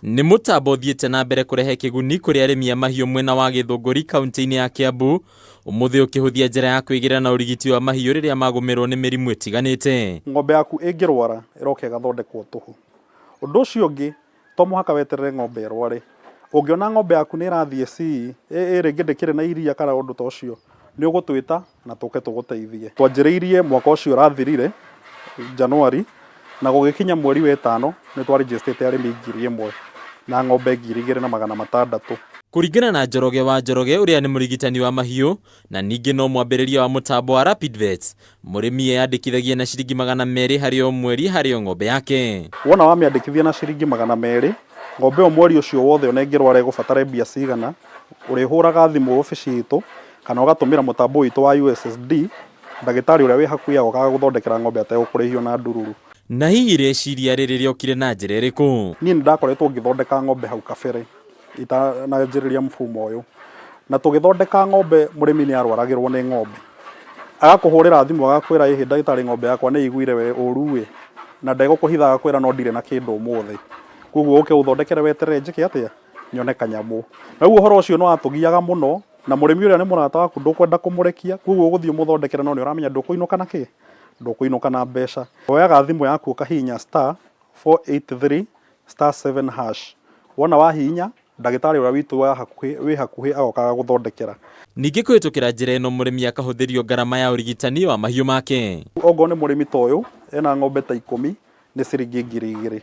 Nĩ mũtambo ũthiĩte na mbere kũrehe kĩguni kũrĩ arĩmi a mahiũ mwena wa Gĩthũngũri kaunti-inĩ ya Kiambu, ũmũthĩ ũkĩhũthia njĩra ya kwĩgĩra na ũrigiti wa mahiũ rĩrĩa magũmĩrwo nĩ mĩrimũ ĩtiganĩte. Ng'ombe yaku ĩngĩrwara ĩroka ĩgathondekwo tũhũ. Ũndũ ũcio ũngĩ, to mũhaka weterere ng'ombe ĩrware. Ũngĩona ng'ombe yaku nĩ ĩrathiĩ cii, ĩ rĩngĩ ndĩkĩrĩ na iria kana ũndũ ta ũcio, nĩ ũgũtwĩta na tũke tũgũteithie. Twanjĩrĩirie mwaka ũcio ũrathirire January na gũgĩkinya mweri wa ĩtano nĩ twa register arĩmi 1000 na ng'ombe 2600. Kũringana na Njoroge wa Njoroge ũrĩa nĩ mũrigitani wa mahiũ na ningĩ no mwambĩrĩria wa mũtambo wa Rapid Vets, mũrĩmi eyandĩkithagia na ciringi 200 harĩ o mweri harĩ o ng'ombe yake. Wona wamĩandĩkithia na ciringi 200, ng'ombe ĩyo mweri ũcio wothe ona ĩngĩrwara ĩgũbatare mbia cigana, ũrĩhũraga thimũ obici itũ kana ũgatũmĩra mũtambo witũ wa USSD, ndagĩtarĩ ũrĩa wĩ hakuhĩ agoka agagũthondekera ng'ombe ategũkũrĩhia ona ndururu. Na hihi rĩciria rĩrĩ rĩokire na njĩra ĩrĩkũ? Niĩ nĩ ndakoretwo ngĩthondeka ng'ombe hau kabere itananjĩrĩria mfumo ũyũ, na tũgĩthondeka ng'ombe mũrĩmi nĩ arwaragĩrwo nĩ ng'ombe, agakũhũrĩra thimũ agakwĩra ĩhĩ ndagĩtarĩ ng'ombe yakwa nĩ ĩiguire ũru ĩ, na ndegũkũhitha agakwĩra no ndirĩ na kĩndũ ũmũthĩ, koguo ũke ũthondekere weterere njĩke atĩa, nyone kanyamũ. Na rĩu ũhoro ũcio nĩ watũgiaga mũno, na mũrĩmi ũrĩa nĩ mũrata waku ndũkwenda kũmũrekia, koguo ũgũthiĩ ũmũthondekere no nĩ ũramenya ndũkũinũka na kĩ? Ndũkũinũka na mbeca. Woyaga thimũ yaku ũkahihinya *483*7#, wona wahihinya, ndagĩtarĩ ũrĩa witũ wa hakuhĩ wĩ hakuhĩ agoka agagũthondekera. Ningĩ kũhĩtũkĩra njĩra ĩno mũrĩmi akahũthĩrio ngarama ya ũrigitani wa mahiũ make. Ongorwo nĩ mũrĩmi ta ũyũ ena ng'ombe ta ikũmi nĩ ciringi 2000.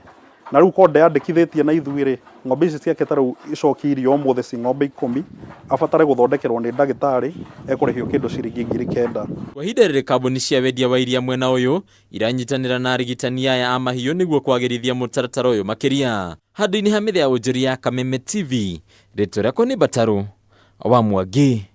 Na rĩu korwo ndeyandĩkithĩtie na ithuĩ rĩ, ng'ombe ici ciake ta rĩu icokie iria ũmũthĩ ci ng'ombe ikũmi, abatare gũthondekerwo nĩ ndagĩtarĩ, ekũrĩhio kĩndũ ciringi 9000. Kwa ihinda rĩrĩ kambuni cia wendia wa iria mwena ũyũ iranyitanĩra na arigitani aya a mahiũ nĩguo kwagĩrithia mũtaratara ũyũ makĩria. Handũ-inĩ ha mĩthia ya wonjoria ya Kameme TV, rĩtwa rĩakwa nĩ Mbatarũ wa Mwangi.